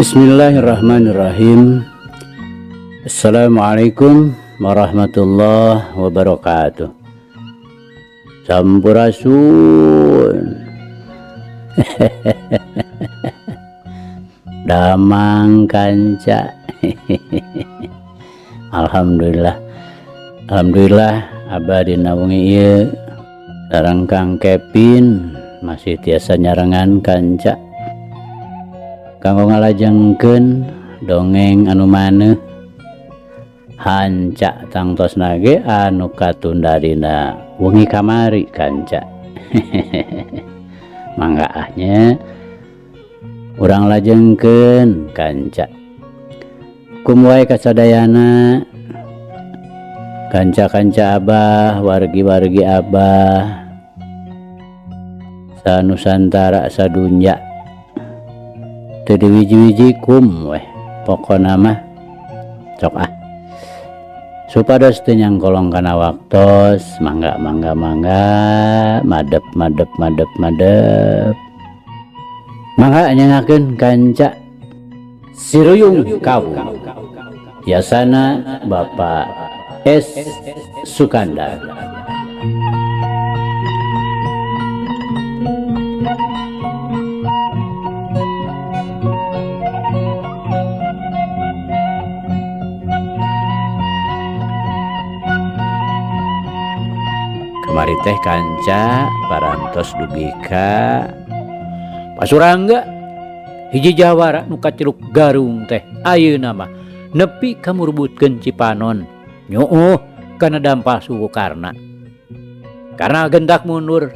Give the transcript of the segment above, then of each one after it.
Bismillahirrahmanirrahim. Assalamualaikum warahmatullahi wabarakatuh. Sampurasun. Damang kanca. Alhamdulillah. Alhamdulillah abah dina wengi ieu sareng Kang Kevin masih tiasa nyarengan kanca. Kanggo ngalajengkeun dongeng anu maneuh hanca tangtosna ge anu katunda dina wengi kamari kanca. Mangga ah nya urang lajengkeun kanca. Kum wae kasadayana kanca-kanca abah, wargi-wargi abah sanusantara sadunya teu diwiji-wiji kum weh pokona mah sok ah supados teu nyangkolong kana waktos mangga mangga mangga madep madep madep madep mangga nyengakeun kanca Siruyung Kawung yasana Bapak S Sukandar. Kamari teh kanca parantos dugi ka Pasurangga hiji jawara nu kaciluk garung teh ayeuna mah nepi ka murbutkeun Cipanon nyuuh kana dampal suku Karna. Karna gentak mundur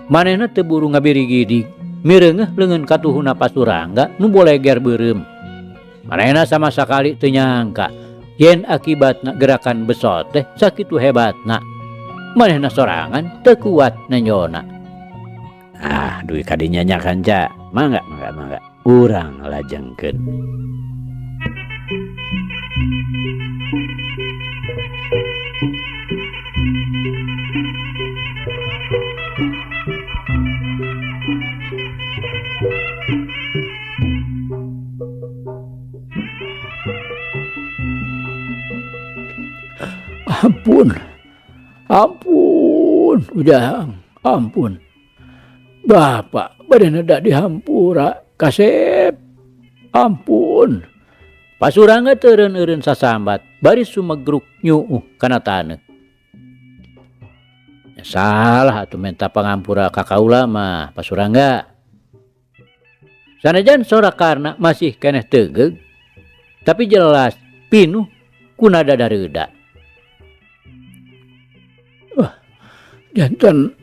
manehna teu buru ngabirigidig mireungeuh leungeun katuhuna Pasurangga nu boleger beureum. Manehna sama sakali teu nyangka yen akibatna gerakan besot teh sakitu hebatna. Manehna sorangan teu kuat nenjona. Ah, duit kadinya nya kanca. Mangga, mangga, mangga. Urang lajengkeun. Ampun. Ampun, Ujang, ampun. Bapak bade neda dihampura kasep. Ampun. Pasurangga teureun-eureun sasambat bari sumegruk nyuuh kana taneuh. Ya, salah atuh menta pangampura ka kaula mah Pasurangga. Sanajan sora Karna masih keneh tegeug, tapi jelas pinuh ku nada dareuda. Wah, jantan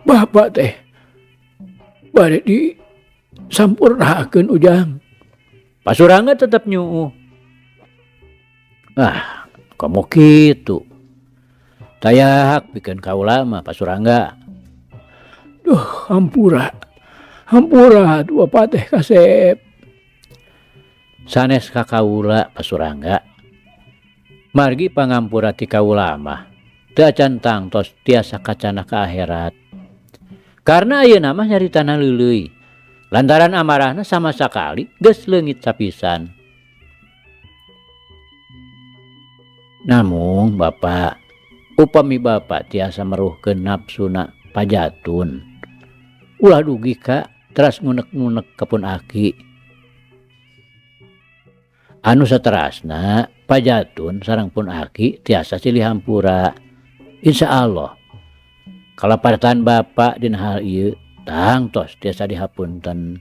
bapak teh bade disampurnakeun Ujang. Pasurangga tetep nyuuh. Ah, komo kitu. Tayak pikeun kaula mah Pasurangga. Duh, hampura. Hampura atuh bapak teh kasep. Sanes ka kaula Pasurangga. Margi pangampura ti kaula mah teu acan tangtos tiasa kacana ka akhirat. Karena ayeuna mah nyaritana leuleuy. Lantaran amarahna sama sakali geus leungit sapisan. Namung Bapak, upami Bapak tiasa meruhkeun nafsuna pajatun. Ulah dugi ka teras ngunek-ngunek ka pun aki. Anu saterasna pajatun sareng pun aki tiasa silih hampura. Insya Allah kalapartan Bapak dina hal ieu tangtos tiasa dihapunten.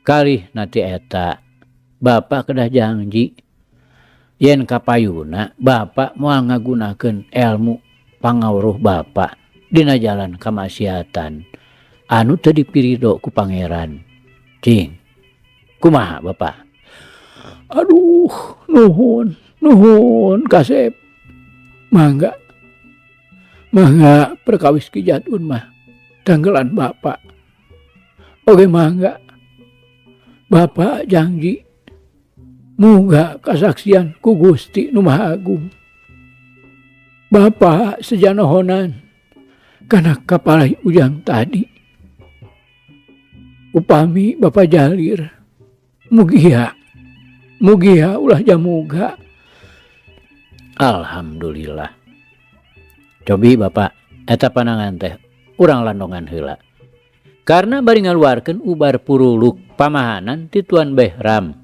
Kalih nanti eta Bapak kedah janji yen kapayuna Bapak moal ngagunakeun elmu pangawruh Bapak dina jalan kamaksiatan anu teu dipirido ku pangeran. Cing, kumaha Bapak? Aduh, nuhun, nuhun kasep. Mangga. Mangga perkawis Ki Jatun mah tanggelan Bapak. Oge mangga. Bapak janji muga kasaksian ku Gusti Nu Maha Agung. Bapak sejanohonan kana kapalai Ujang tadi. Upami Bapak jalir Mugia mugia ulah jamuga. Alhamdulillah. Cobi Bapak eta panangan teh urang landongan heula. Karena bari ngaluarkeun ubar puruluk pamahanan ti Tuan Behram.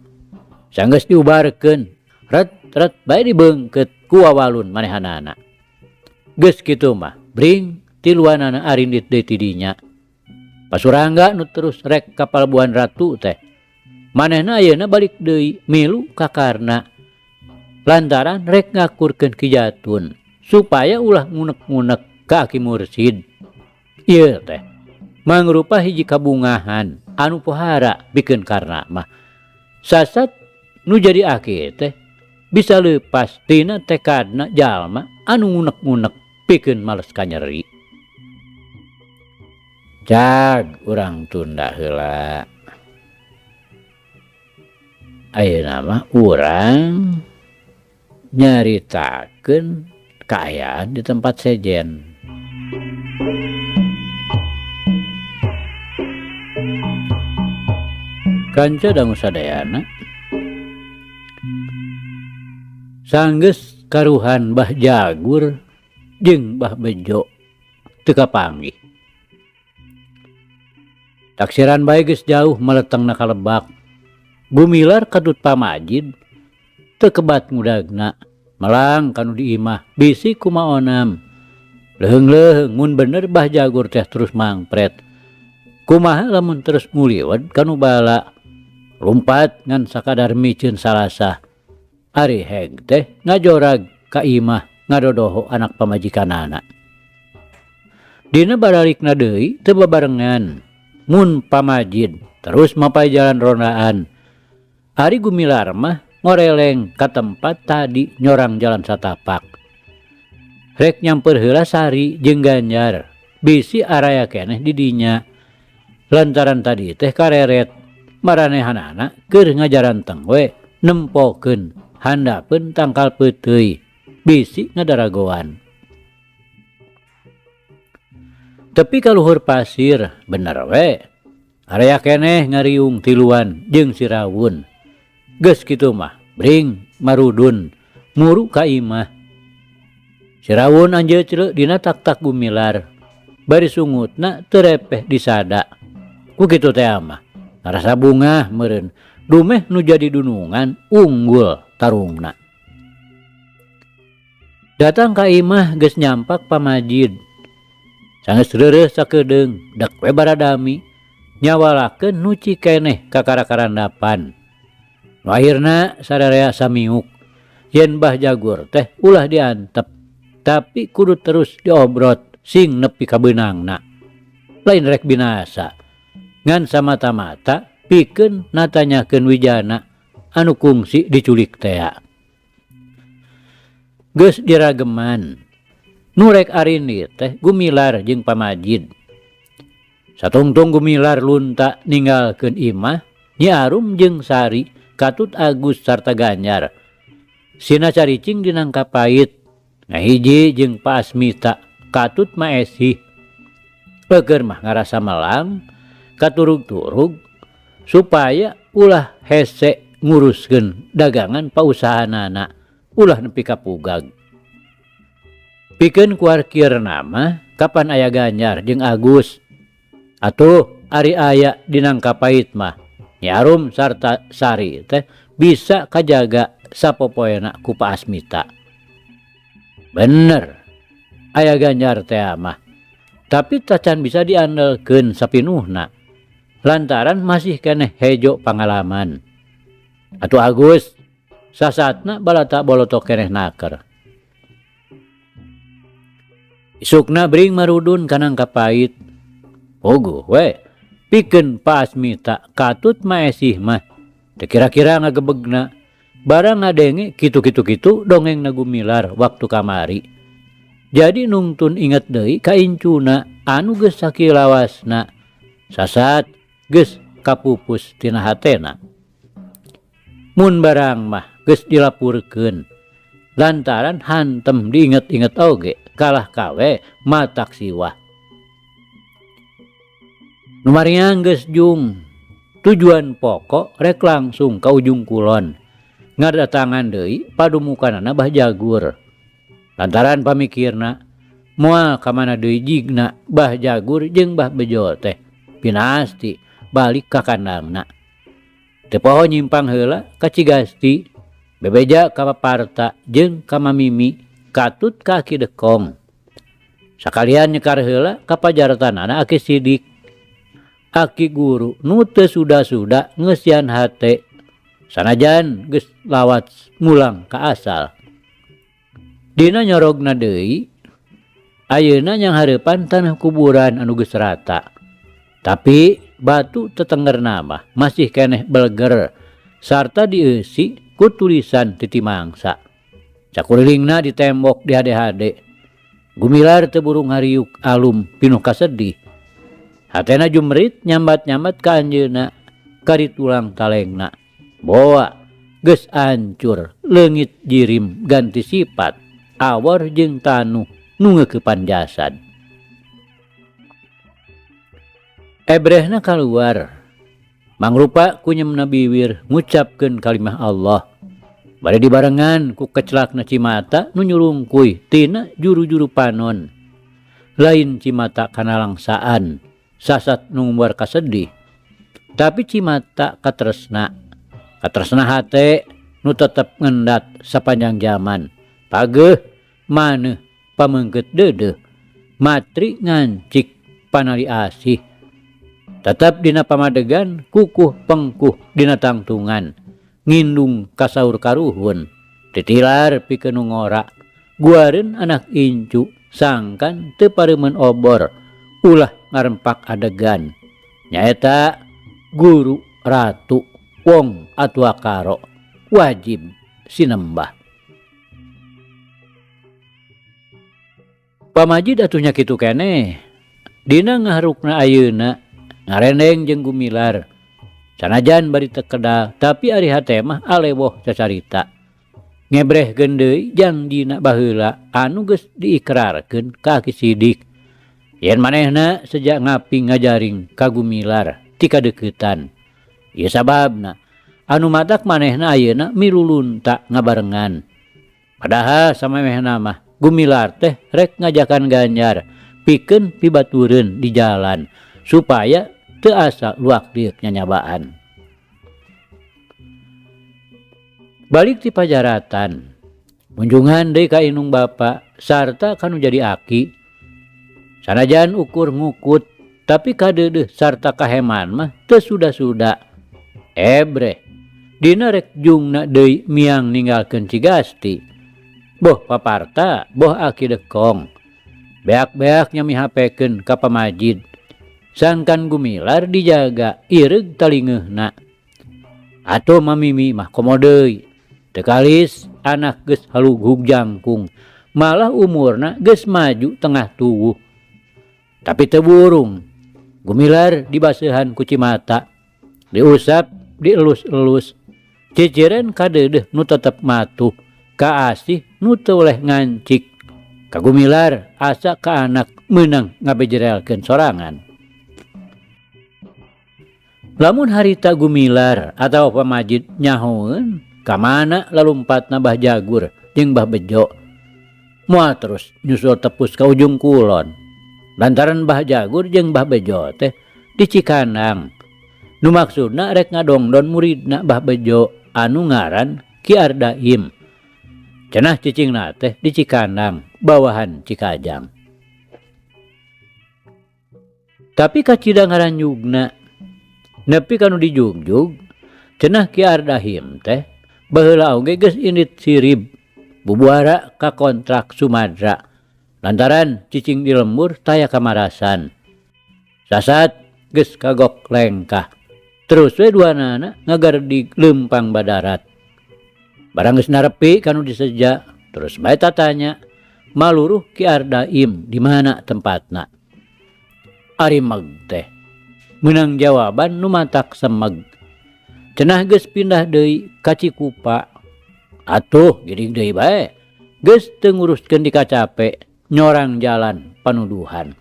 Sanggeus diubarkeun, ret ret bae dibeungkeut ku wawalun manehanana. Geus kitu mah bring tiluanana arindit deui ti dinya. Pasurangga nu terus rek ka Palabuhan Ratu teh. Manehna ayeuna balik deui milu ka Karna. Lantaran rek ngakurkeun Ki Jatun supaya ulah ngunek-ngunek ka Aki Mursid. Ieu teh mangrupa hiji kabungahan anu pohara bikeun Karna mah. Sasat nu jadi aki teh bisa leupas tina tekadna jalma anu ngunek-ngunek pikeun males kanyeri. Cag urang tunda heula. Ayeuna mah urang nyaritakeun kaayaan di tempat sejen. Kanca dangu sadayana sanggeus karuhan Bah Jagur jeung Bah Bejo teu kapanggih. Taksiran bae geus jauh maletengna ka lebak. Gumilar kadut pamajid teu kebat ngudagna melang kanu di imah bisi kumaonam. Leuheung-leuheung mun bener Bah Jagur teh terus mangpret. Kumaha lamun terus nguliwet kanu bala. Lumpat ngan sakadar miceun salasah. Ari heg teh ngajorag ka imah ngadodoho anak pamajikanana. Dina baralikna deui teu babarengan. Mun pamajid terus mapay jalan rondaan. Ari Gumilar mah ngoreleng ka tempat tadi nyorang jalan satapak. Rek nyamper heula Sari jeung Ganjar bisi araya keneh di dinya. Lantaran tadi teh kareret maranehanana keur ngajaranteng we nempokeun handapeun tangkal peuteuy bisi ngadaragoan. Tepi ka luhur pasir bener we araya keneh ngariung tiluan jeung sirawun. Geus kitu mah bring marudun muru ka imah. Sirawun anjeucreuk dina tak-tak Gumilar bari sungutna teu repeh disada. Ku kitu teh mah ngarasa bungah meureun dumeh nu jadi dunungan unggul tarungna. Datang ka imah geus nyampak pamajid. Sanggeus reureuh sakedeung dek we baradami nyawalakeun nu cikeneh ka karakarandapan. Nu akhirna sararea samiuk yen Bah Jagur teh ulah diantep tapi kudu terus diobrot sing nepi ka beunangna. Lain rek binasa ngan samata-mata pikeun natanyakeun wijana anu kungsi diculik tea. Geus dirageman nu rek arindit teh Gumilar jeung pamajid. Satungtung Gumilar lunta ninggalkeun imah Nyi Arum jeung Sari katut Agus sarta Ganjar. Sina caricing dinangka pait ngahiji jeung Pak Asmita katut Maesih. Peukeun mah ngarasa melang katurug-turug supaya ulah hese nguruskeun dagangan pausahaanana ulah nepi ka pugag. Pikeun kuarkirna mah kapan aya Ganjar jeung Agus. Atuh ari aya dinangka pait mah Nyi Arum sarta Sari teh bisa kajaga sapopoena ku Pak Asmita. Bener aya Ganjar teh mah tapi tacan bisa diandelkeun sapinuhna lantaran masih keneh hejo pangalaman. Atuh Agus sasatna balata bolotok keneh naker. Isukna bring marudun kanang kapait. Puguh we pikeun Pak Asmita katut Maesih mah teu kira-kira ngagebegna barang ngadenge kitu-kitu kitu dongengna Gumilar waktu kamari. Jadi nungtun inget deui ka incuna anu geus sakilawasna sasat geus kapupus tina hatena. Mun barang mah geus dilapurkeun lantaran hantem diinget-inget oge kalah kawe matak siwah. Nu mariang geus jung Tujuan pokok rek langsung ka Ujung Kulon ngadatangan deui padumukanana Bah Jagur. Lantaran pamikirna moal ka mana deui jigna Bah Jagur jeung Bah Bejo teh pinasti balik ka kandangna. Teu poho nyimpang heula ka Cigasti, bebeja ka Paparta jeung ka Mamimi katut ka Aki Dekong. Sakalian nyekar heula ka pajartanana Aki Sidik. Aki guru nu teu suda-suda ngeusian hate sanajan geus lawat mulang ka asal. Dina nyorogna deui ayeuna nyanghareupan tanah kuburan anu geus rata. Tapi batu tetenggerna mah masih keneh beleger sarta dieusi ku tulisan titi mangsa. Sakurilingna di tembok dihade-hade. Gumilar teu burung hariuk alum pinuh kasedih. Hatena jumrit nyambat-nyambat ka anjeunna kari tulang talengna. Boa geus ancur leungit jirim ganti sifat awor jeung tanuh nu ngeukepan jasad. Ebrehna kaluar mangrupa kunyemna biwir ngucapkeun kalimah Allah. Bade dibarengan ku kecelakna cimata nu nyurungkuy tina juru-juru panon. Lain cimata kanalangsaan sasat nu ngumbar kasedih, tapi cimata katresna. Katresna hate nu tetep ngendat sapanjang jaman. Pageuh maneuh pameungkeut deudeuh, matri ngancik panali asih. Tetep dina pamadegan kukuh pengkuh dina tangtungan, ngindung kasaur karuhun, titilar pikeun nu ngora, guareun anak incu sangkan teu pareumeun obor, ulah ngarempak adegan. Nyaeta guru ratu wong atua karo wajib sinembah. Pamajid atuh nya kitu keneh. Dina ngaharukna ayeuna ngarendeng jeung gumilar. Sanajan bari teu kedal tapi ari hate mah alewoh cacarita. Ngebrehkeun deui jangjina baheula anu geus diikrarkeun ka Aki Sidik. Yen manehna sejak ngaping ngajaring ka gumilar ti kadeuketan. Ieu sababna anu matak manehna ayeuna milulunta ngabarengan. Padahal samemehna mah gumilar teh rek ngajakan Ganjar pikeun pibatureun di jalan supaya teu asa luak liuk nyanyabaan. Balik ti pajaratan, munjungan deui ka indung bapa sarta kanu jadi aki. Sanajan ukur ngukut, tapi kadeudeuh sarta kaheman mah teu suda-suda. Ebreh, dina rek jungna deui miang ninggalkeun Cigasti. Boh paparta, boh aki dekong. Beak-beak nyamihapekeun ka pamajid. Sangkan gumilar dijaga ireug talingeuhna. Atuh mamimi mah komo deui. Teu kalis anak geus halughug jangkung, malah umurna geus maju tengah tuwuh. Tapi teu burung, gumilar dibaseuhan ku cimata, diusap, dielus-elus. Ciciren kadeudeuh nu tetep matuh, kaasih nu teu weleh ngancik. Kagumilar asa ka anak meunang ngabejerelkeun sorangan. Lamun harita gumilar atawa pamajid nyahoeun, ka mana lalumpatna Bah Jagur jeung Bah Bejo. Moal terus nyusul tepus ka Ujung Kulon. Lantaran Bah Jagur jeung Bah Bejo teh di Cikandang. Nu maksudna rek ngadongdon muridna Bah Bejo anu ngaran Ki Ardaim. Cenah cicingna teh di Cikandang, bawahan Cikajang. Tapi kacida ngaranjugna nepi ka nu dijugjug, cenah Ki Ardahim teh baheula oge geus indit sirib bubuara ka kontrak Sumatera. Lantaran cicing di lembur taya kamarasan. Sasat geus kagok lengkah. Terus we duanana ngagardig leumpang badarat. Barang geus narepi kanu diseja, terus bae tatanya maluruh Ki Ardaim di mana tempatna. Ari meg teh meunang jawaban nu matak semeg. Cenah geus pindah deui ka Cikupa. Atuh giring deui bae. Geus teu nguruskeun dikacape nyorang jalan panuduhan.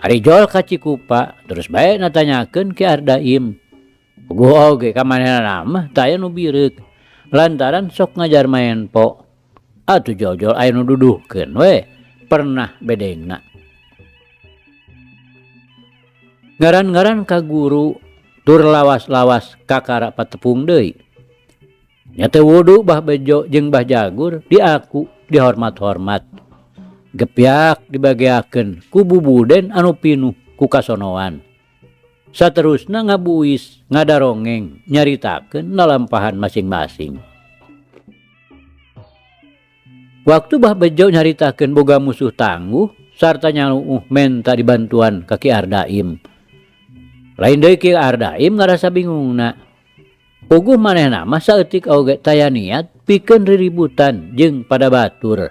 Ari Jol ka Cikupa terus bae natanyakeun Ki Ardaim. Puguh oge ka manehna mah taya nu bireuk lantaran sok ngajar maenpo. Atuh jol-jol aya nu duduhkeun we pernah bedengna. Ngaran-ngaran ka guru tur lawas-lawas kakara patepung deui. Nya teu wudu Bah Bejo jeung Bah Jagur diaku dihormat-hormat. Gepyak dibageakeun ku bubuden anu pinuh ku kasonoan. Saterusna ngabuis ngadarongeng nyaritakeun lalampahan masing-masing. Waktu Bah Bejo nyaritakeun boga musuh tangguh sarta nyaluuh menta dibantuan ka Ki Ardaim. Lain deui Ki Ardaim ngarasa bingungna. Puguh manehna mah saeutik oge taya niat pikeun riributan jeung pada batur.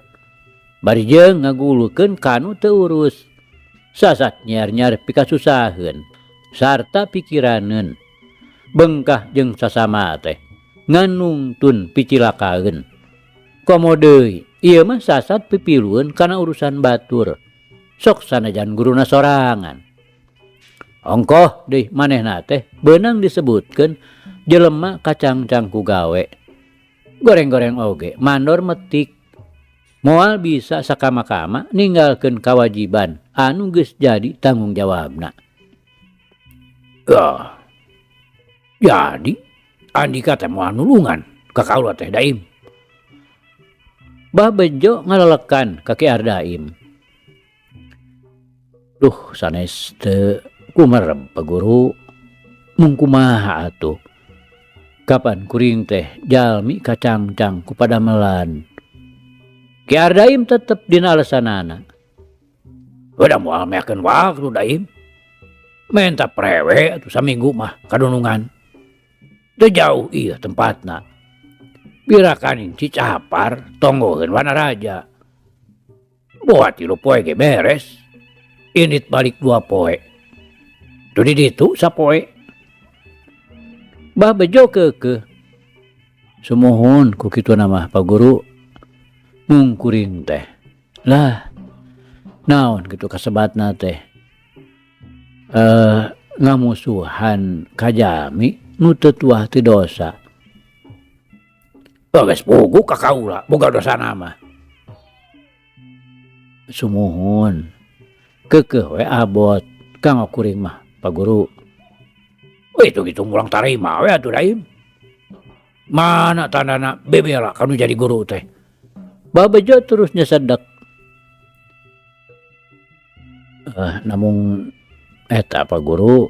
Bari jeung ngagulukeun kanu teu urus. Sasat nyiar-nyiar pikasusaheun sarta pikiraneun. Bengkah jeung sasama teh ngan nungtun picilakaeun. Komo deui ieu mah sasat pipilueun kana urusan batur. Sok sanajan guruna sorangan. Ongkoh deui manehna teh beunang disebutkeun jelema kacangcang ku gawe. Goreng-goreng oge mandor metik. Moal bisa sakama-kama ninggalkeun kawajiban anu geus jadi tanggung jawabna. Ah, jadi andika teh moal nulungan ka kaula teh Daim. Bah Bejo ngalelekan ka Ki Ardaim. Duh sanes teu kumerep Pa Guru. Mung kumaha atuh. Kapan kuring teh jalmi kacangcang ku padamelan. Ki Ardaim tetep dina alesanana. Udah moal meakeun waktu Daim. Menta prewe atuh saminggu mah kadunungan. Teu jauh ieu tempatna. Birakaning Cicapar tonggoheun Wanaraja. Boa 3 poe ge beres. Indit balik 2 poe. Teu di ditu sapoe. Bah Bejo keukeuh. Sumuhun ku kituna mah Pa Guru. Mung kuring teh. Lah naon kitu kasebatna teh? Ngamusuhan ka jalmi nu teu tuah ti dosa. Geus puguh ka kaula boga dosana mah. Sumuhun. Keukeuh we abot kanggo kuring mah Pa Guru. Weh, itu gitu mulang tarima we atuh Daim. Mana tandana bebela kanu jadi guru teh. Bah Bejo terus nyesedek. Namung eta Pa Guru.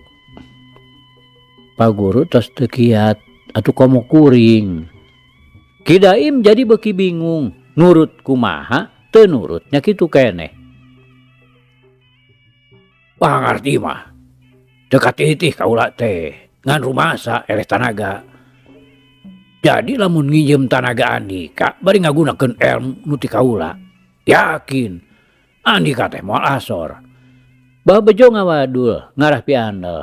Pa Guru tos teu kiat atuh komo kuring. Ki Daim jadi beuki bingung, nurut kumaha teu nurutnya kitu keneh. Pangarti mah teu katitih kaula teh ngan rumasa eleh tanaga. Jadi lamun nginjem tanaga andika bari ngagunakeun ilmu nu ti kaula. Yakin andika teh moal asor. Bah Bejo ngawadul ngarah piandel.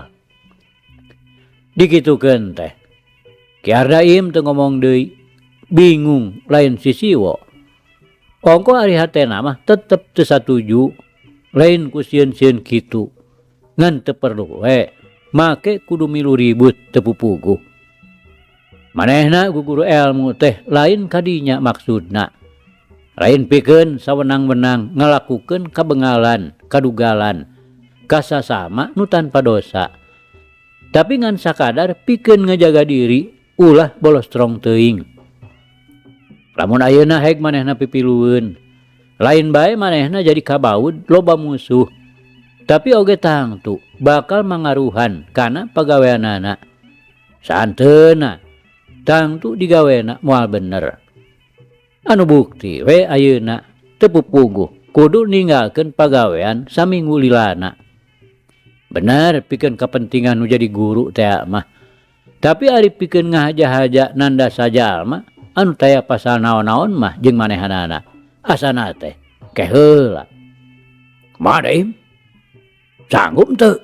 Dikitukeun teh. Ki Ardaim teu ngomong deui, bingung lain sisiwo. Ongko ari hatena mah tetep teu satuju, lain ku sieun-sieun kitu. Ngan teu perlu we, make kudu milu ribut teu pupuguh. Manehna guguru ilmu teh lain kadinya maksudna. Lain pikeun sawenang-wenang ngalakukeun kabengalan, kadugalan, kasasama nu tanpa dosa. Tapi ngan sakadar pikeun ngajaga diri ulah bolostrong teuing. Lamun ayeuna heg manehna pipilueun, lain bae manehna jadi kabaud loba musuh. Tapi oge tangtu bakal mangaruhan kana pagaweanana. Saanteuna tangtu digawena moal bener. Anu bukti we ayeuna teu pupuguh kudu ninggalkeun pagawean saminggu lilana. Bener pikeun kapentingan nu jadi guru teh mah. Tapi ari pikeun ngahaja-haja nanda sajalma anu taya pasal naon-naon mah jeung manehanana. Asana teh ke heula. Kumaha Daim? Sanggup teu?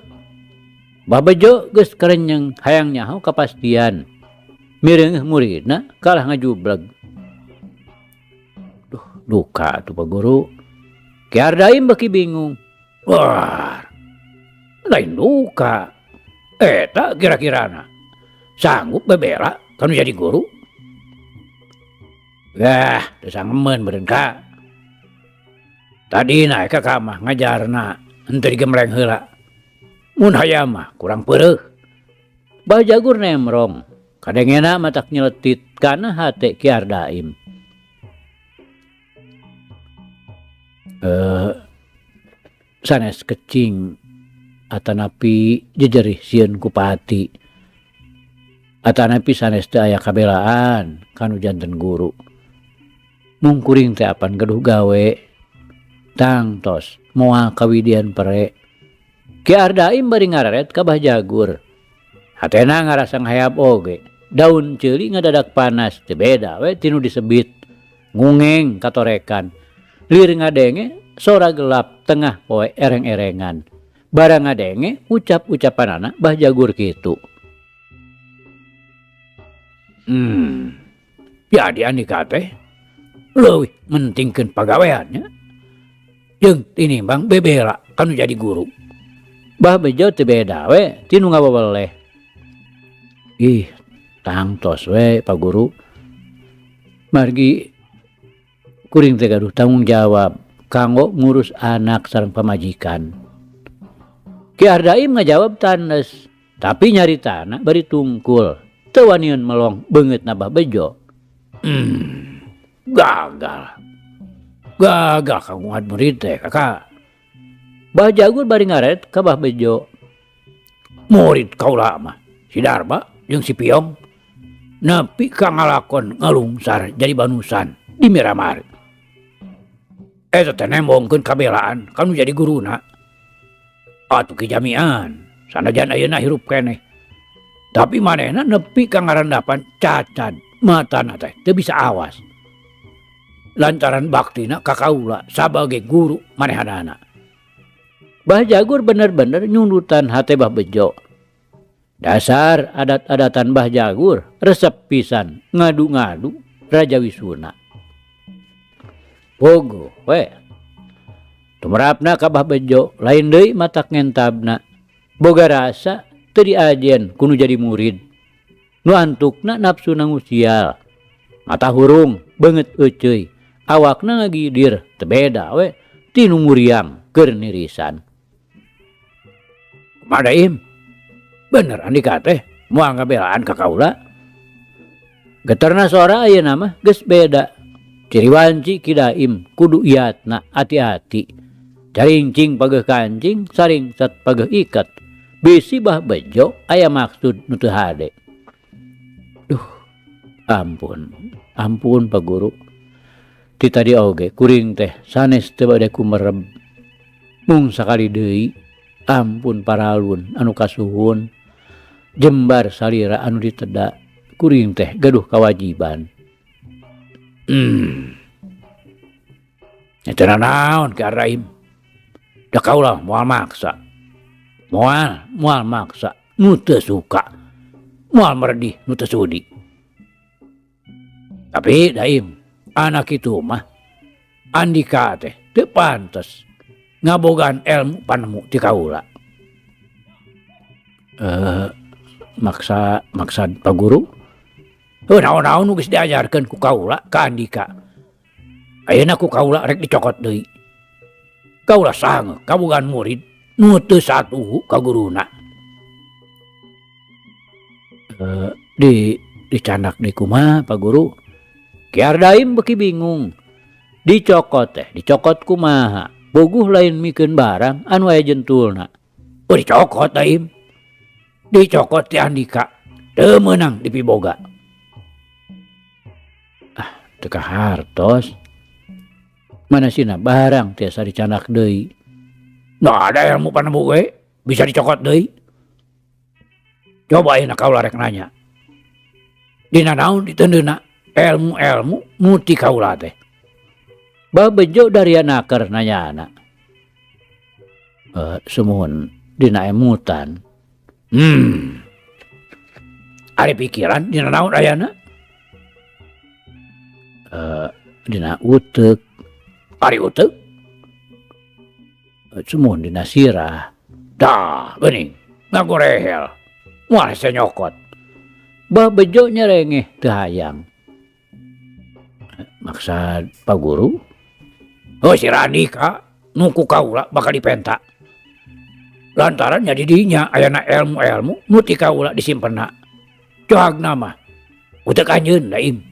Babejo geus karenyeng hayang nyaho kapastian. Mireungeuh muridna kalah ngajubleg. Duh, duka atuh Pak Guru. Ki Ardaim beuki bingung. Wah. Lain duka. Eta kira-kirana sanggup bebela kanu jadi guru. Wah, teu sangemeun meureun ka. Tadina ka mah ngajarna henteu digembleng heula. Mun hayam mah kurang peureuh. Bah Jagur nemrong, kadengena matak nyeletit kana hate Ki Ardaim. Sanes kecing atanapi jejerih sieun ku pati. Atanapi sanes teu aya kabelaan kanu janten guru. Mung kuring teh apan gaduh gawe tangtos moal kawidian pere. Ki Ardaim bari ngareret ka Bah Jagur. Hatena ngarasa ngahayap oge. Daun ceuli ngadadak panas teu beda we tinu disebit. Ngungeng katorekan. Lir ngadenge sora gelap tengah poe ereng-erengan. Barang ngadenge ucap-ucapanana Bah Jagur kitu. Jadi Andika teh leuwih mentingkeun pagaweannya jeung tinimbang bebela kanu jadi guru. Bah Bejo teu beda we tinu ngawaweleh. Ih, tangtos we Pak Guru. Margi kuring teh gaduh tanggung jawab kanggo ngurus anak sareng pamajikan. Ki Ardaim ngajawab tanes, tapi nyaritana bari tungkul. Teu waniun melong beungeutna Bah Bejo. Gagal. Gagal kanggo ngad murid teh, Kakak. Bah Jagur bari ngaret ka Bah Bejo. Murid kaula mah si Darma jeung si Piong nepi ka ngalakon ngalungsar jadi banusan di Miramar. Eta teh nembongkeun kabelaan kanu jadi guruna. Atuh ki jamian sanajan ayeuna hirup keneh. Tapi manehna nepi ka ngarandapan cacat matana teh teu bisa awas. Lantaran baktina ka kaula sabagai guru manehanana. Bah Jagur bener-bener nyundutan hate Bah Bejo. Dasar adat-adatan Bah Jagur resep pisan ngadu-ngadu Raja Wisuna. Pogo we. Tumerapna ka Bah Bejo lain deui matak ngentabna. Boga rasa teu diajen kudu jadi murid. Nu antukna nafsuna ngusial. Mata hurung beungeut euceuy, awakna ngagidir teu beda we tinu muriang keur nirisan. Kumaha Im? Bener Andika teh moal ngabelaan ka kaula. Geterna sora ayeuna mah geus beda. Ciri wanci Ki Daim kudu iatna ati-ati. Carincing pageuh kancing, saringset pageuh iket. Bisi Bah Bejo aya maksud nu teu hade. Duh, ampun, ampun Pak Guru. Ti tadi oge kuring teh sanes teu bade kumereb. Mung sakali deui, ampun paralun anu kasuhun. Jembar salira anu diteda, kuring teh gaduh kawajiban. Eta naon Ki Ardaim? Da kaula moal maksa. Moal maksa nu teu suka. Moal meredih nu teu sudi. Tapi Daim, anak itu mah Andika teh teu pantes ngabogaan ilmu panemu ti kaula. Maksa Pak Guru? Naon-naon nu geus diajarkeun ku kaula ka Andika. Ayeuna ku kaula rek dicokot deui. Kaula sange kabogaan murid nu teu satuhu ka guruna. Dicandak deui kumaha Pak Guru? Ki Ardaim beuki bingung. Dicokot teh, dicokot kumaha? Boguh lain mikeun barang anu aya jentulna. Oh, dicokot Daim. Dicokot ti Andika. Teu meunang dipiboga. Ah, teu kahartos. Mana sina barang tiasa dicandak deui. Nah, ada ilmu panemu we bisa dicokot deui. Coba ayeuna kaula rek nanya. Dina naon diteundeuna ilmu-ilmu muti kaula teh. Bah Bejo daria naker nanyana. Sumuhun dina emutan. Ari pikiran dina naon ayana? Dina uteuk. Ari uteuk? Sumuhun dina sirah. Tah geuning ngagorehel moal hese nyokot. Bah Bejo nyerengeh teu hayang. Maksad Pa Guru? Heuh si Randika nu ku kaula bakal dipenta. Lantaran nya di dinya ayana elmu-elmu nu ti kaula disimpenna. Cohagna mah utek anjeun daim.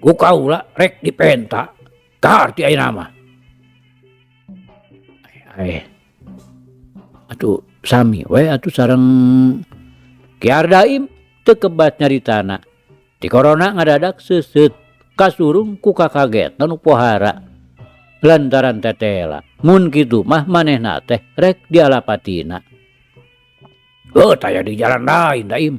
Ku kaula rek dipenta kaharti ayeuna mah. Eh. Atuh sami we atuh sareng Ki Ardaim teu kebat nyaritana. Ti korona ngadadak seuseut kasurung ku kakagetna nu pohara. Lantaran tetela mun kitu mah manehna teh rek dialapatina. Heuh taya di jalan lain daim.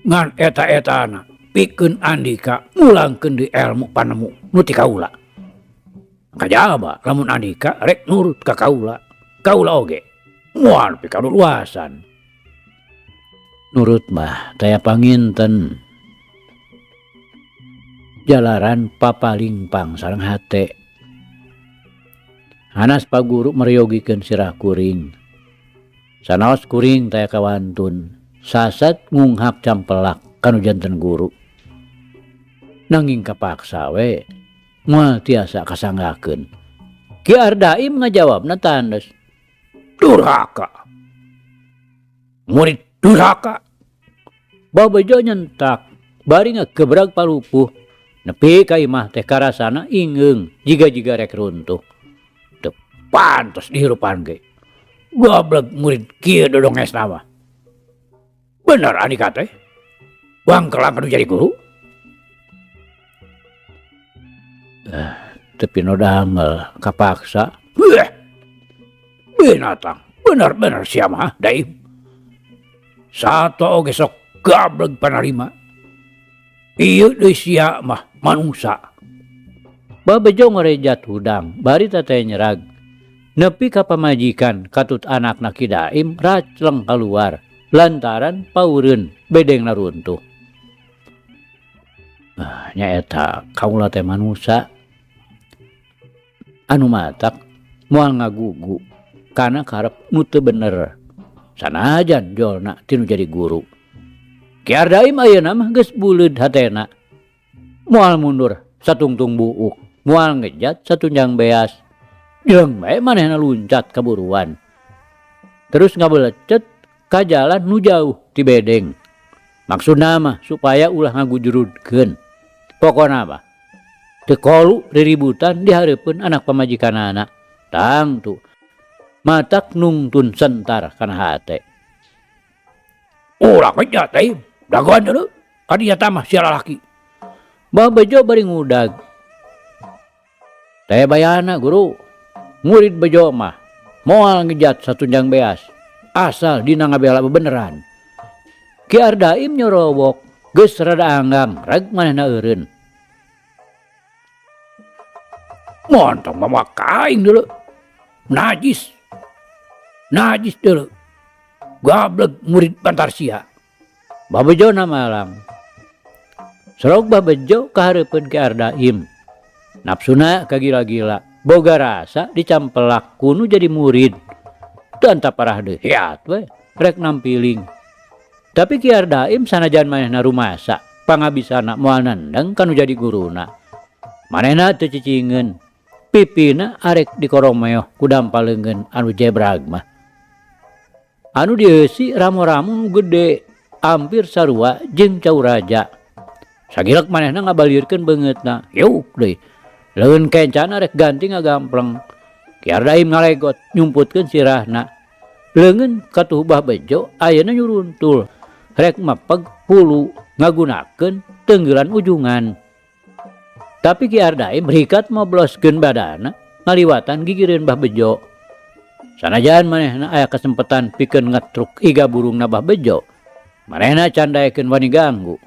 Ngan eta-etana pikeun andika ngulangkeun deui elmu panemu nu ti kaula. Kajaba lamun andika rek nurut ka kaula, kaula oge moal nepi ka luluasan. Nurut mah taya panginten. Jalaran papalingpang sareng hate. Hanas paguru meryogikeun sirah kuring. Sanaos kuring taya kawantun, sasat ngunghak campelak kanu janten guru. Nanging kapaksa we moal tiasa kasanggakeun. Ki Ardaim ngajawabna tandes. Durhaka. Murid durhaka. Babejo nyentak bari ngagebrag palupuh. Nepi ka imah teh karasana ingeung jiga-jiga rek runtuh. Teu pantes dihirupan ge. Goblog murid kieu dodongesna mah. Bener andika teh. Wangkelang anu jadi guru. Teu pinodangel kapaksa. Weh. Binatang bener-bener sia mah daim. Sato oge sok gableg panarima. Ieu deui sia mah manusa. Babejo ngorejat hudang bari teteh nyerag. Nepi ka pamajikan katut anakna Ki Daim racleng kaluar lantaran paureun bedengna runtuh. Nyaeta kaula teh manusa anu matak moal ngagugu kana karep nu teu bener. Sanajan jolna tinu jadi guru. Ki Ardaim ayeuna mah geus buleud hatena. Moal mundur satungtung buuk, moal ngejat satunjang beas. Jeung bae manehna luncat kaburuan. Terus ngabelecet ka jalan nu jauh ti bedeng. Maksudna mah supaya ulah ngagujurudkeun. Pokona mah teu kolu riributan di hareupeun anak pamajikanana. Tangtu matak nungtun sentar kana hate. Ulah ngejat teh, dagoan deuleu. Kadinya tamah sia lalaki. Bah Bejo bari ngudag. Teh bayana guru, murid Bejo mah moal ngejat satunjang beas, asal dina ngabela bebeneran. Ki Ardaim nyorowok, geus rada anggang, reg manehna eureun. Montong mah kaing deuleu. Najis. Najis deuleu. Gableg murid bantar sia. Bah Bejo na malang. Serok Bah Bejo kahareupeun Ki Ardaim. Nafsuna kagila-gila, boga rasa dicampelak kunu jadi murid. Teu anta parah deui, hiat we, rek nampiling. Tapi Ki Ardaim sanajan manehna rumasa, pangabisana moal nendeng kanu jadi guruna. Manehna teu cicingeun, pipina arek dikoromeoh ku dampa leungeun anu jebrag mah. Anu dieusi ramo-ramo nu gede, hampir sarua jeung cau raja. Sagilek manehna ngabalirkeun beungeutna, yuk deui. Leungeun kencana rek ganti ngagampleng. Ki Ardaim ngalegot nyumputkeun sirahna. Leungeun katuh Bah Bejo ayeuna nyuruntul. Rek mepeg hulu ngagunakeun tenggelan ujungan. Tapi Ki Ardaim rikat mobloskeun badana ngaliwatan gigireun Bah Bejo. Sanajan manehna aya kesempatan pikeun ngetruk iga burungna Bah Bejo, manehna can daekeun wani ganggu.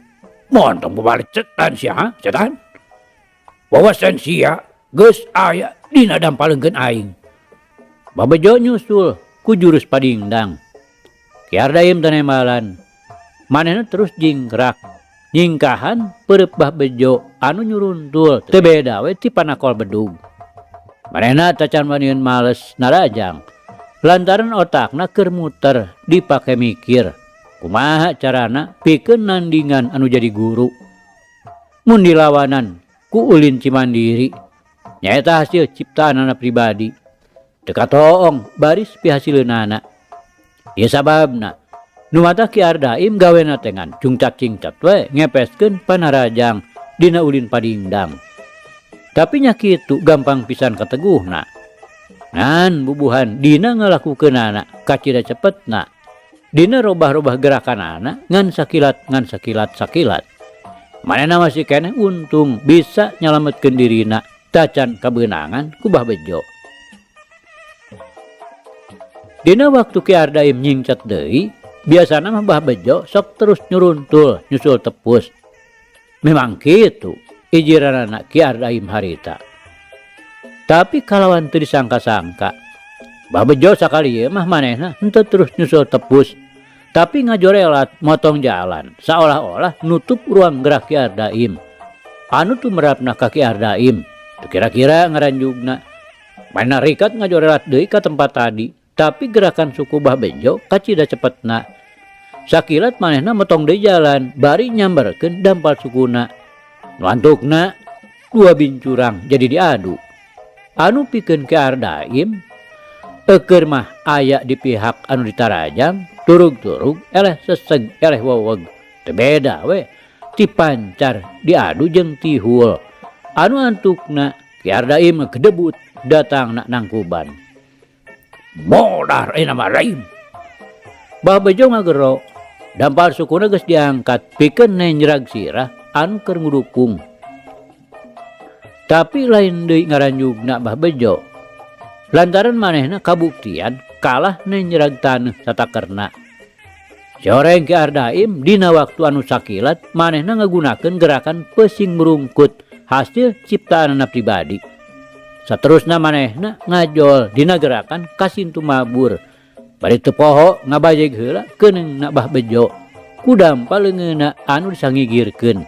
Montong babalik setan sia, ha? Setan. Wawasan sia geus aya dina dampaleungkeun aing. Bah Bejo nyusul ku jurus padingdang. Ki Ardaim tanembalan. Manehna terus jingkrak. Nyingkahan peureub Bah Bejo anu nyuruntul teu beda we ti panakol bedug. Manehna tacan waniun males narajang. Lantaran otakna keur muter dipake mikir kumaha carana pikeun nandingan anu jadi guru. Mun dilawanan ku ulin Cimandiri nyaeta hasil ciptaanana pribadi. Teu katoong baris pihasileunana. Ieu sababna nu mata Ki Ardaim gawena teh ngan cungcat-cingcat we ngepeskeun panarajang dina ulin padingdang. Tapi nya kitu gampang pisan kateguhna. Ngan bubuhan dina ngalakukeunana kacida cepetna. Dina robah-robah gerakanana ngan sakilat ngan sakilat sakilat. Manehna masih keneh untung bisa nyalametkeun dirina tacan kabeunangan ku Bah Bejo. Dina waktu Ki Ardaim nyingcat deui, biasana mah Bah Bejo sok terus nyuruntul nyusul tepus. Memang kitu ijiranana Ki Ardaim harita. Tapi kalawan teu disangka-sangka, Bah Bejo sakali ieu mah manehna henteu terus nyusul tepus, tapi ngajorelat motong jalan seolah-olah nutup ruang gerak Ki Ardaim. Anu tumerapna ka Ki Ardaim, teu kira-kira ngaranjugna. Manehna rikat ngajorelat deui ka tempat tadi, tapi gerakan suku Bah Bejo kacida cepetna. Sakilat manehna motong deui jalan, bari nyamberkeun dampal sukuna. Nu antukna dua bincurang jadi diadu. Anu pikeun Ki Ardaim eukeur mah aya di pihak anu ditarajang, turug-turug eleh seseg eleh weweg. Teu beda we ti pancar diadu jeung tihul. Anu antukna Ki Ardaim ngedebut datangna nangkuban. Modar ayeuna mah Raim. Bah Bejo ngagero, dampal sukuna geus diangkat pikeun nenjrag sirah anu keur ngudukung. Tapi lain deui ngaranjugna Bah Bejo. Lantaran manehna kabuktian kalah nenjrag taneuh satakerna. Coreng Ki Ardaim dina waktu anu sakilat manehna ngagunakeun gerakan pesing merungkut hasil ciptaanana pribadi. Saterusna manehna ngajol dina gerakan kasintu mabur. Bari teu poho ngabajeg heula keuneungna Bah Bejo. Ku dampal leungeunna anu disangigirkeun.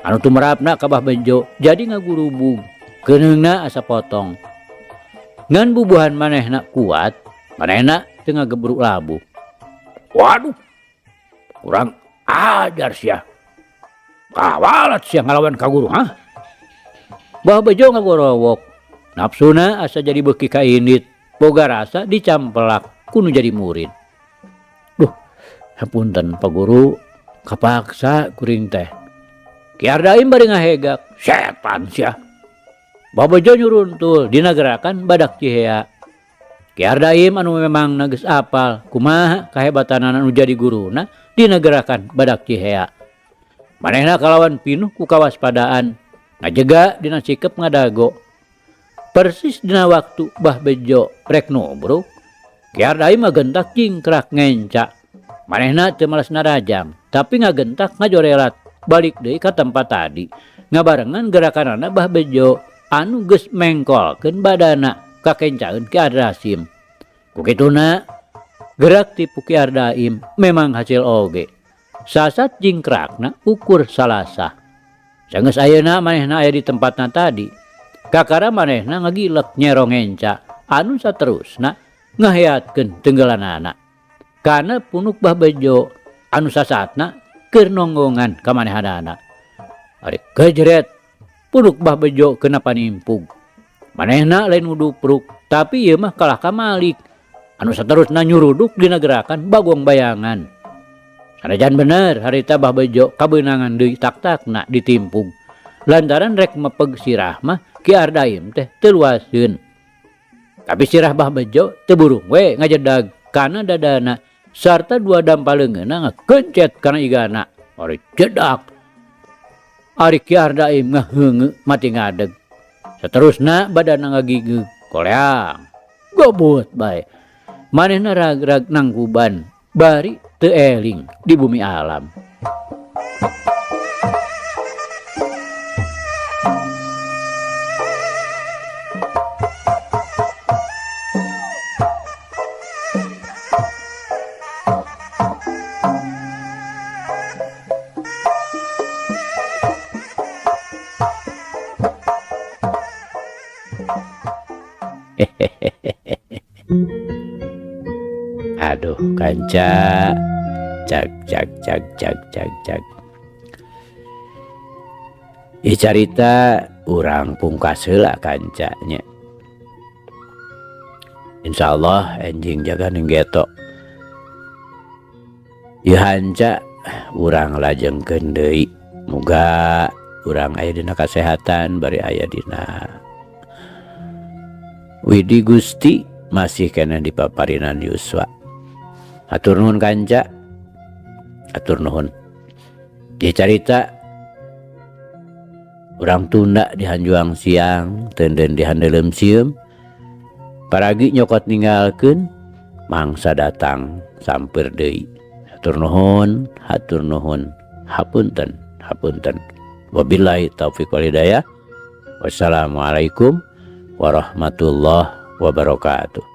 Anu tumerapna ka Bah Bejo jadi ngagurubug. Keuneungna asa potong. Ngan bubuhan manehna kuat, manehna teu ngagebruk labuh. Waduh, kurang ajar sia. Kawalat sia ngalawan ka guru, hah? Bah Bejo ngagorowok. Nafsuna asa jadi beuki kaindit, boga rasa dicampelak kudu jadi murid. Duh, hapunten Pak Guru, kapaksa kuring teh. Ki Ardaim bari ngahegak, setan sia. Bah Bejo nyuruntul dina gerakan badak cihea. Ki Ardaim anu memang geus apal kumaha kahebatanana anu jadi guruna dina gerakan badak cihea. Manehna kalawan pinuh ku kawaspadaan, ngajega dina sikep ngadago. Persis dina waktu Bah Bejo rek nubruk, Ki Ardaim ngagentak jingkrak ngenca. Manehna teu males narajang, tapi ngagentak ngajorelat balik deui ka tempat tadi. Ngabarengan gerakanana Bah Bejo anu geus mengkolkeun badana kakencaeun Ki Ardaim. Ku kituna gerak tipu Ki Ardaim memang hasil oge. Sasat jingkrakna ukur salasah. Sanggeus ayeuna manehna aya di tempatna tadi. Kakara manehna ngagilek nyero ngenca anu saterusna ngaheatkeun tenggelanana. Kana punuk Bah Bejo anu sasatna keur nonggongan ka manehanana. Ari kejret punuk Bah Bejo kena panimpug. Manehna lain ngudupruk, tapi ieu mah kalah ka Malik anu saterusna nyuruduk dina gerakan bagong bayangan. Sanajan bener harita Bah Bejo kabeunangan deui tak-takna ditimpug. Lantaran rek mepeg sirah mah Ki Ardaim teh teu luaseun. Tapi sirah Bah Bejo teu burung we ngajedag kana dadana sarta dua dampal leungeunna ngakencet kana igana. Ari jedak. Ari Ki Ardaim ngaheungeu mati ngadeg. Saterusna badana ngagigeug koleang. Gobot bae. Manehna rag-rag nangkuban bari teu eling di bumi alam. Aduh, kanca, cag cag cag cag cag cag. Ieu carita urang pungkas heula, kanca, nya. Insyaallah enjing jaga ning geto. Ieu hanca urang lajengkeun deui. Muga urang aya dina kasehatan bari aya dina Widi Gusti, masih keneh dipaparinan yuswa. Hatur nuhun, kanca. Hatur nuhun. Ieu carita urang tunda di hanjuang siang, tenden di handeuleum sieum. Paragi nyokot ninggalkeun, mangsa datang sampeur deui. Hatur nuhun, hatur nuhun. Hapunten, hapunten. Wabillahi taufik wal hidayah. Wassalamualaikum warahmatullahi wabarakatuh.